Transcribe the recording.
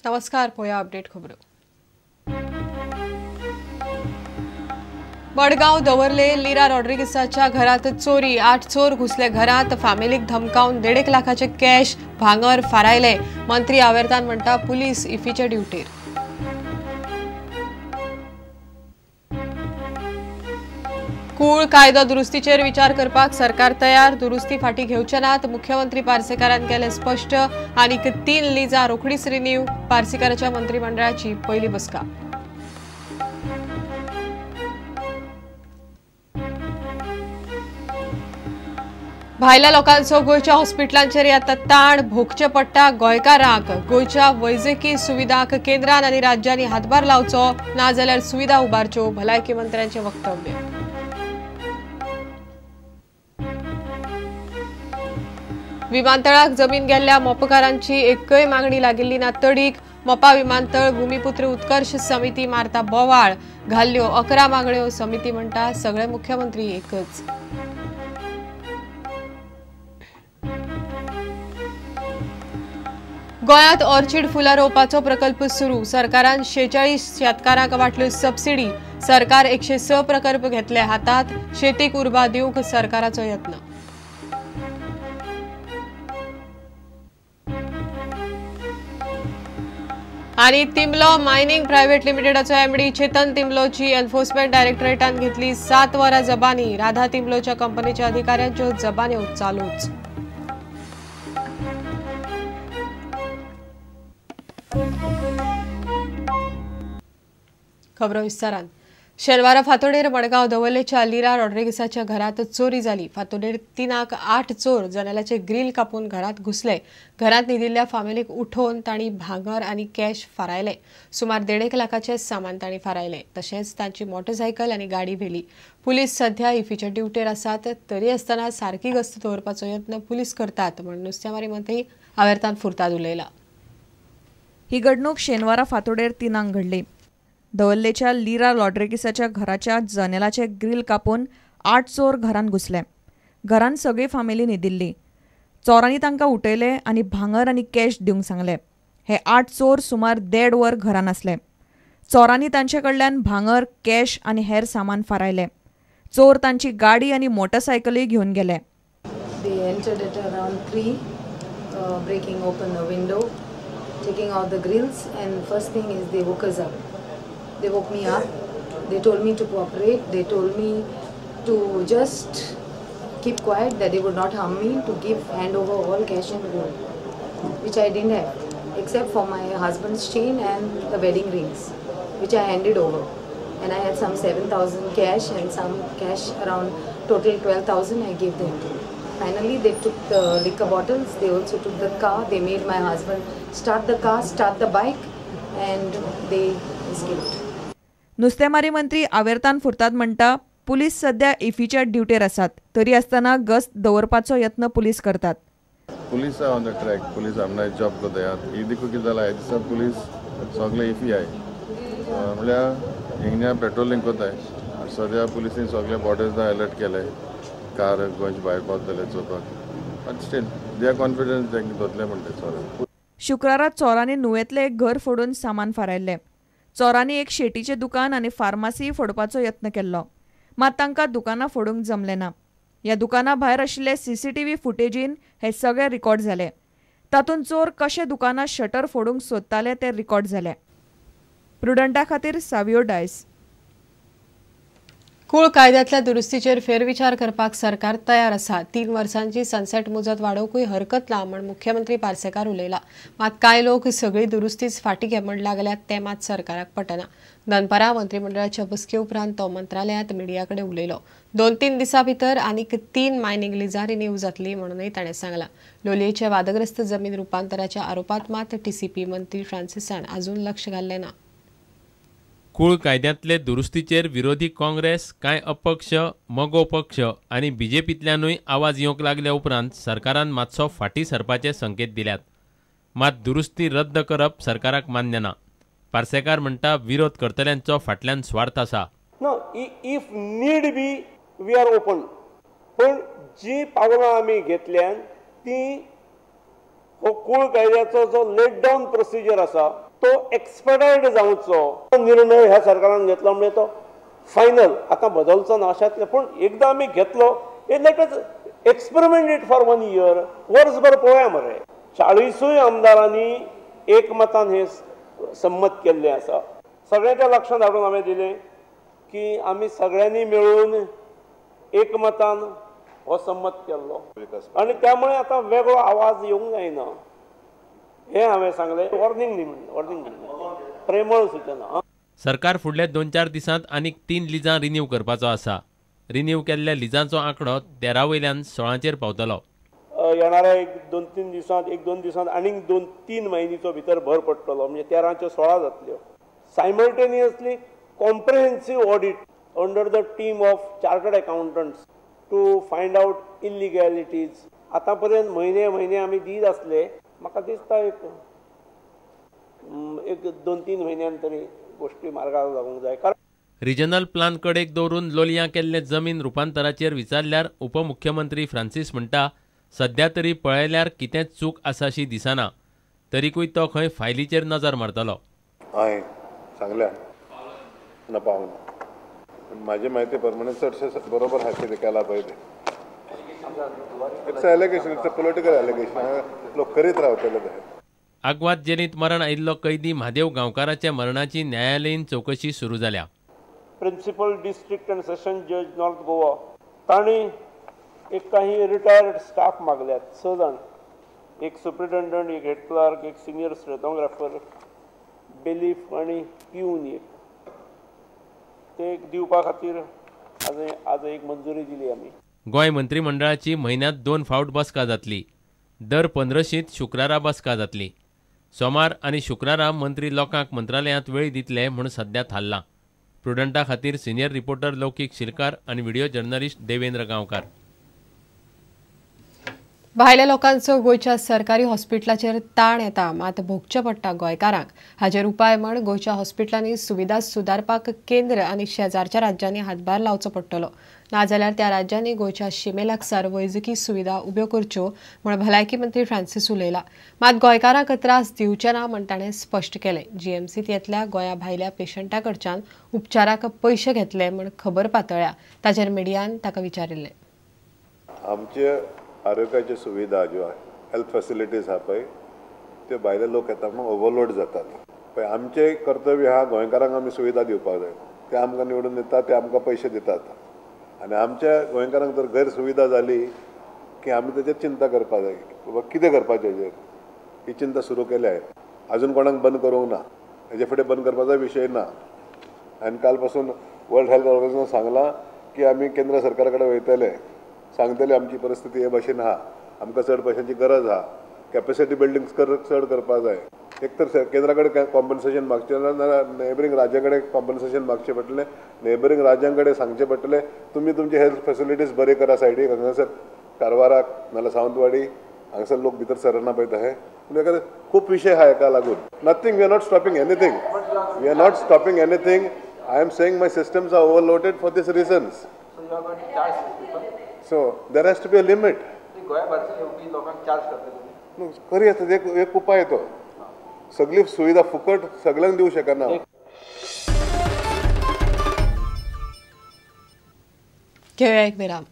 नमस्कार, पोया अपडेट खबरो। मडगांव दवर्ले लिरा रॉड्रिगसाच्या घरात चोरी। 8 चोर घुसले घरात, फॅमिलीक धमकावून 1.5 लाखाचे कॅश भांगर फारायले। मंत्री आवेर्तान म्हणटा पुलीस इफीच्या ड्युटीर। कूळ कायदो दुरुस्तीचेर विचार करपाक सरकार तयार, दुरुस्ती फाटी घेवचे नात। मुख्यमंत्री पार्सेकारान केले स्पष्ट। आनीक 3 लिजां रोखडीच रिन्यू। पार्सेकाराच्या मंत्रिमंडळाची पयली बसका। भायल्या लोकांचो गोंयच्या हॉस्पिटलांचेर आतां ताण भोगचे पडटा गोंयकारांक। गोंयच्या वैजकी सुविधांक केंद्रान आनी राज्यांनी हातभार लावचो, नाजाल्यार सुविधा उबारच्यो, भलायकी मंत्र्यांचें वक्तव्य। विमानतळाक जमीन गेल्ल्या मोपकारांची एकय मागणी लागिल्ली ना तडीक। मोपा विमानतळ भूमिपुत्र उत्कर्ष समिती मारता बोवाळ, घाल्ल्यो 11 मागण्यो। समिती म्हणटा सगळे मुख्यमंत्री एकच। गोंयांत ऑर्चिड फुलां रोवपाचो प्रकल्प सुरू। सरकारान 46 शेतकारांक वांटल्यो सबसिडी। सरकार 106 प्रकल्प घेतले हातात। शेतीक उर्बा दिवंक सरकाराचो यत्न। आनी तिंबलो मायनिंग प्रायव्हेट लिमिटेडाचो एमडी चेतन तिंबलोची एन्फोर्समेंट डायरेक्टरेटान घेतली 7 वरां जबानी। राधा तिंबलोच्या कंपनीच्या अधिकाऱ्यांच्यो जबान्यो चालूच। खबरो विस्तारान। शेनवारा फातोडेर मडगांव दवर्लेच्या लिरा रॉड्रिगसाच्या घरात चोरी जाली। फातोडेर 3 8 चोर जनेलाचे ग्रील कापून घरात घुसले। घरात न्हिदिल्ल्या फामिलीक उठोवन तांणी भांगर आनी कॅश फारायले। सुमार 1.5 लाखाचे सामान तांणी फारायले। तशेंच तांची मोटरसायकल आनी गाडी व्हेली। पुलीस सध्या इफीच्या ड्युटेर आसात, तरी आसतना सारकी गस्त दवरपाचो यत्न पुलीस करतात म्हूण नुस्तेमारी मंत्री आवेर्तान फुर्ताद उलयला। ही घडणूक शेनवारा फातोडेर 3 घडली। दवर्लेच्या लिरा रॉड्रिगसाच्या घराच्या जनेलाचे ग्रील कापून 8 चोर घरान घुसले। घरान सगळी फामिली न्हिदिल्ली। चोरांनी तांकां उठयले आनी भांगर आनी कॅश दिवंक सांगले। हे 8 चोर सुमार 1.5 वर घरान आसले। चोरांनी तांचे कडल्यान भांगर, कॅश आनी हेर सामान फारायले। चोर तांची गाडी आनी मोटरसायकलूय घेवन गेले। They entered at around 3, breaking open the window, taking out the grills, and first thing is they woke us up. They woke me up. They told me to cooperate. They told me to just keep quiet, that they would not harm me, to give hand over all cash and gold, which I didn't have, except for my husband's chain and the wedding rings, which I handed over. And I had some 7,000 cash and some cash around total 12,000 I gave them. Finally, they took the liquor bottles. They also took the car. They made my husband start the car, start the bike, and they escaped. नुस्तेमारी मंत्री आवेर्तान फुर्ताद म्हणटा police सध्या इफीच्या ड्युटेर आसात, तरी आसतना गस्त दवरपाचो यत्न पुलीस करतात। Police on the track, police आपणाय जॉब करता। ही देखून कितें जालां, ह्या दिसा पुलीस सगळे इफी I म्हणल्यार हिंगा पेट्रोलिंग करताय। सद्या पुलिसीन सगळे बॉर्डर्स अलर्ट केले, कार गोंयच्या भायर पावतले चोवपाक, but still they are confidence तांकां धरतले म्हणटा चोरां। शुक्रारा चोरांनी नुवेंतलें एक घर फोडून सामान फारायल्लें। चोरांनी एक शेटीचें दुकान आनी फार्मासी फोडपाचो यत्न केल्लो, मात तांकां दुकानां फोडूंक जमलें ना। ह्या दुकाना भायर आशिल्ले सीसीटीव्ही फुटेजीन हे सगळे रिकॉर्ड जाले। तातूंत चोर कशे दुकानां शटर फोडूंक सोदताले ते रिकॉर्ड जाले। प्रुडंटा खातीर सावियो डायस। कूळ कायद्यांतल्या दुरुस्तीचेर फेरविचार करपाक सरकार तयार आसा। 3 वर्सांची सनसेट मुजत वाडोवंकूय हरकत ना म्हूण मुख्यमंत्री पार्सेकार उलयला। मात कांय लोक सगळी दुरुस्तीच फाटी घे म्हण लागल्यात ते मात सरकाराक पटना। दनपारां मंत्रिमंडळाच्या बसके उपरांत तो मंत्रालयांत मिडिया कडेन उलयलो। 2-3 दिसां भितर आनीक 3 मायनिंग लिजां रिन्यू जातली म्हणूनय ताणें सांगलां। लोलयेच्या वादग्रस्त जमीन रुपांतराच्या आरोपांत मात टीसीपी मंत्री फ्रांसिसान अजून लक्ष घाल्लें ना। कूळ कायद्यांतले दुरुस्तीचेर विरोधी काँग्रेस, कांय अपक्ष, मगो पक्ष आनी बीजेपींतल्यानूय आवाज येवंक लागल्या उपरांत सरकारान मातसो फाटीं सरपाचे संकेत दिल्यात। मात दुरुस्ती रद्द करप सरकाराक मान्य ना। पार्सेकार म्हणटा विरोध करतल्यांचो फाटल्यान स्वार्थ आसा। No, if need be we are open, पण जी पावलां आमी घेतल्यान ती हो कूळ कायद्याचो जो लेट डावन प्रोसिजर आसा तो एक्सपेडायट जावचो निर्णय ह्या सरकारान घेतलो म्हणजे तो फायनल आतां बदलचो ना अशांतलें. पूण एकदां आमी घेतलो, let us experiment it for 1 year, वर्सभर पळोवया मरे. 40 आमदारांनी एकमतान हे संमत केल्लें आसा. सगळ्यांच्या लक्षांत हाडून हांवें दिलें की आमी सगळ्यांनी मेळून एकमतान हो संमत केल्लो आनी त्यामुळे आतां वेगळो आवाज येवंक जायना हें हांवें सांगलें. वॉर्निंग न्ही म्हणलें, वॉर्निंग म्हणलें, प्रेमळ सुचना. सरकार फुडल्या 2-4 दिसांत आनीक 3 लिजां रिन्यू करपाचो आसा. रिन्यू केल्ल्या लिजांचो आंकडो 13 वयल्यान 16चेर पावतलो. येणाऱ्या 1-2-3 दिसांत, 1-2 दिसांत आनीक 2-3 म्हयन्याचो भितर भर पडटलो, म्हणजे 13च्यो 16 जातल्यो. Simultaneously comprehensive audit under the team of chartered accountants to find out illegalities. आतां पर्यंत म्हयने म्हयने आमी दीत आसले, म्हाका दिसता एक 2-3 म्हयन्यान तरी गोश्टी मार्गाक लागूंक जाय. कारण रिजनल प्लान कडेक दवरून लोलयां केल्ले जमीन रुपांतराचेर विचारल्यार उपमुख्यमंत्री फ्रांसीस म्हणटा, सध्या तरी पळयल्यार कितेंच चूक आसाशी दिसना, तरीकूय तो खंय फायलीचेर नजर मारतलो. हांवें सांगल्या ना पावना, म्हाजे म्हायती प्रमाणे चडशे बरोबर आहा कितें केलां पळय तें. It's allegation, it's a political allegation, लोक करीत रावतले ते. आग्वाद जेलींत मरण आयिल्लो कैदी म्हादेव गांवकाराच्या मरणाची न्यायालयीन चवकशी सुरू जाल्या. Principal district and session जज नॉर्थ गोवा तांणी एक काही रिटायर्ड स्टाफ मागल्यात 6 जाण, एक सुप्रिटेंडंट, एक हेड क्लर्क, एक सिनियर स्टेनोग्राफर, बेलीफ आनी पिवन एक, ते एक दिवपा खातीर आज एक मंजुरी दिली आमी. गोंय मंत्रिमंडळाची म्हयन्यांत 2 फावट बसका जातली. दर 15शींत शुक्रारा बसका जातली. सोमार आनी शुक्रारा मंत्री लोकांक मंत्रालयांत वेळ दितले म्हूण सध्या थारलां. प्रुडंटा खातीर सिनियर रिपोर्टर लौकीक शिलकार आनी व्हिडिओ जर्नलिस्ट देवेंद्र गांवकार. भायल्या लोकांचो गोंयच्या सरकारी हॉस्पिटलाचेर ताण येता, मात भोगचें पडटा गोंयकारांक. हाचेर उपाय म्हण गोंयच्या हॉस्पिटलांनी सुविधा सुदारपाक केंद्र आनी शेजारच्या राज्यांनी हातभार लावचो पडटलो, नाजाल्यार त्या राज्यांनी गोंयच्या शिमे लागसार वैजकी सुविधा उब्यो करच्यो म्हूण भलायकी मंत्री फ्रांसीस उलयला. मात गोंयकारांक त्रास दिवचे ना म्हण ताणें स्पश्ट केलें. जीएमसींत येतल्या गोंया भायल्या पेशंटा कडच्यान उपचाराक पयशे घेतले म्हण खबर पातळ्ळ्या, ताचेर मिडियान ताका विचारिल्लें. आमचे आरोग्याच्यो सुविधा ज्यो हेल्थ फेसिलिटीज आहा पळय त्यो भायले लोक येता म्हणून ओवरलोड जातात. पळय आमचें कर्तव्य आहा गोंयकारांक आमी सुविधा दिवपाक जाय, ते आमकां निवडून दितात, ते आमकां पयशे दितात आनी आमच्या गोंयकारांक जर गैरसुविधा जाली की आमी तेजेर चिंता करपाक जाय, बाबा कितें करपाचें हेजेर ही चिंता सुरू केल्या. आजून कोणाक बंद करूंक ना, हेजे फुडें बंद करपाचो विशय ना. आनी काल पासून वर्ल्ड हेल्थ ऑर्गनायझेशन सांगलां की आमी केंद्र सरकारा कडेन वयतले, सांगतले आमची परिस्थिती हे भाशेन आहा, आमकां चड पयशांची गरज आहा, कॅपेसिटी बिल्डींग चड करपाक जाय. एक तर केंद्रा कडेन कॉम्पन्सेशन मागचें ना जाल्यार नेबरींग राज्यां कडेन कॉम्पन्सेशन मागचें पडटलें, नेबरींग राज्यां कडेन सांगचें पडटलें तुमी तुमची हेल्थ फेसिलिटीज बरी करा. सायडीक हांगासर कारवाराक नाजाल्यार सावंतवाडी हांगासर लोक भितर सरना पळय तशें पूण खूब विशय आहा हेका लागून. Nothing, we are not stopping anything, we are not stopping anything. I am saying my systems are overloaded for this reasons. So there has to be a limit. खरी आसा, एक उपाय तो, सगळी सुविधा फुकट सगळ्यांक दिवंक शकना. घेऊया एक विराम.